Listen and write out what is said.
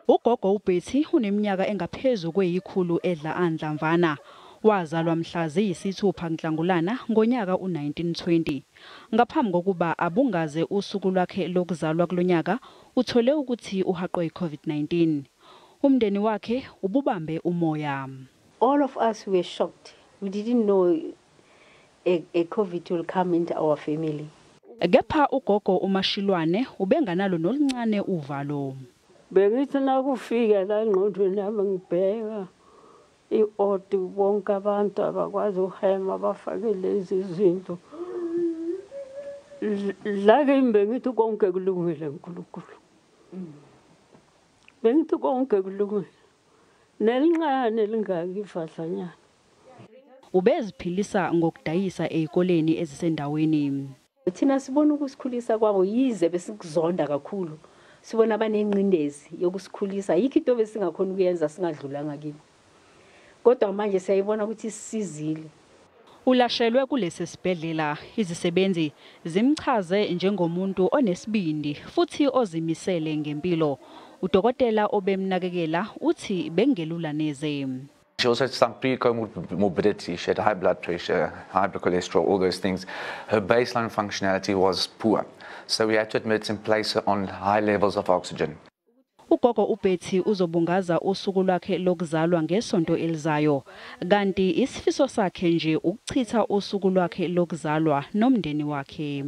Ugogo uBetty uneminyaka engaphezu kweyikhulu edla anhlamvana. Wazalwa mhla ziyi-6 Nhlangulana ngonyaka u-1920. Ngaphambi kokuba abungaze usuku lwakhe lokuzalwa kulonyaka uthole ukuthi uhaqwe i-COVID-19. Umndeni wakhe ububambe umoya. All of us were shocked. We didn't know a COVID will come into our family. Kepha ugogo uMashilwane ubenganalo noluncane uvalo. Bengithi nakufika la engqondweni yami ngibheka i-oti bonke abantu abakwazi uhema bafake lezi zinto. La kimi bengithi konke kulungile uNkulunkulu. Bengithi konke kulungile. Nelincane lingaka ivahlanyana. Ubeziphilisa ngokudayisa ezikoleni ezisendaweni. Thina sibona ukusikhulisa kwabo yize besikuzonda kakhulu. Sibona abanengcindezi yokusikhulisa yikho into besingakhona ukuyenza singadlulanga kibo. Kodwa manje siyayibona ukuthi sisizile. Ulashelwe kulesi sibhedlela izisebenzi zimchaze njengomuntu onesibindi futhi ozimisele ngempilo. Udokotela obemnakekela uthi bengelula neze. She also had some pre-comorbidity. She had high blood pressure, high blood cholesterol, all those things. Her baseline functionality was poor. So we had to admit and place her on high levels of oxygen. Ugogo uBetty uzobungaza usuku lwakhe lokuzalwa ngesonto elizayo. Kanti isifiso sakhe nje ukuchitha usuku lwakhe lokuzalwa nomndeni wakhe.